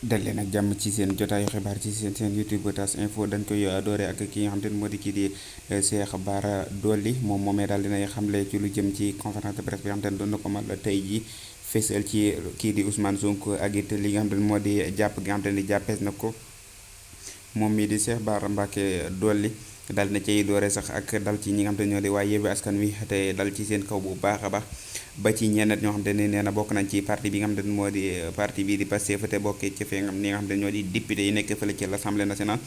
dal leen ak jàmm ci seen jotaayu xibaar ci seen YouTube TAS info dañ koy doore ak ki nga xam te ne moo di kii di Cheikh Bara Dolly moom moomee daal dinay xamle ci lu jëm ci conférence de presse bi nga xam te ne doon na ko mal tey ji fésal ci kii di Ousmane Sonko ak it li nga xam te ne moo di jàpp gi nga xam te ne jàppees na ko moom mii di Cheikh Bara Mbacké Dolly dal na cay doore sax ak dal ci ñi nga xam te ne ñoo di waa Yewwi Askan Wi te dal ci seen kaw bu baax a baax ba ci ñenn ñoo xam te ne nee na bokk nañ ci parti bi nga xam te ne moo di parti bii di Pastef te bokkee ci fee nga ñi nga xam te ne ñoo di député yi nekk fële ci l'Assemblée nationale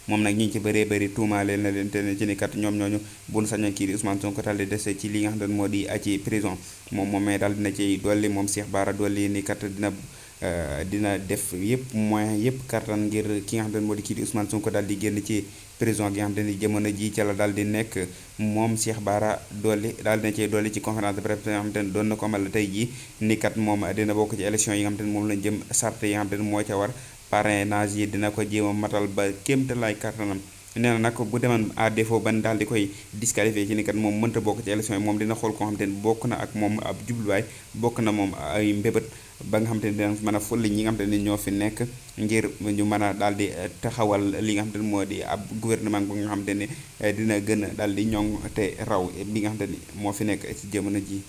moom nag ñi ci bëree bëri tuumaale na leen te ne ci ni kat ñoom ñooñu buñ sañoon kii di Ousmane Sonko daal di des ci li nga xam te ne moo di ci prison moom moomee daal dina ciy dolli moom Cheikh Bara Dolly ni kat dina def yëpp moyen yëpp kattan ngir ki nga xam te ne moo di kii di Ousmane Sonko daal di génn ci prison gi nga xam te ni jamono ji ca la daal di nekk moom Cheikh Bara Dolly daal dina cee dolli ci conférence de presse nga xam te ne doon na ko amal tey jii ni kat moom dina bokk ci élection yi nga xam te ne moom lañ jëm sart yi nga xam te ne moo ca war parrainage yi dina ko jéem a matal ba kéemtalaay kattanam nee na nag bu demoon à défaut ban daal di koy disqualifié ci ni kat moom mënta bokk ci élection yi moom dina xool koo xam te ne bokk na ak moom ab jubluwaay bokk na moom ay mbébét ba nga xam te ne dina mën a fulli ñi nga xam te ne ñoo fi nekk ngir ñu mën a daal di taxawal li nga xam te ne moo di ab gouvernement bu nga xam te ne dina gën a daal di ñoŋ te raw bi nga xam te ni moo fi nekk ci jamono ji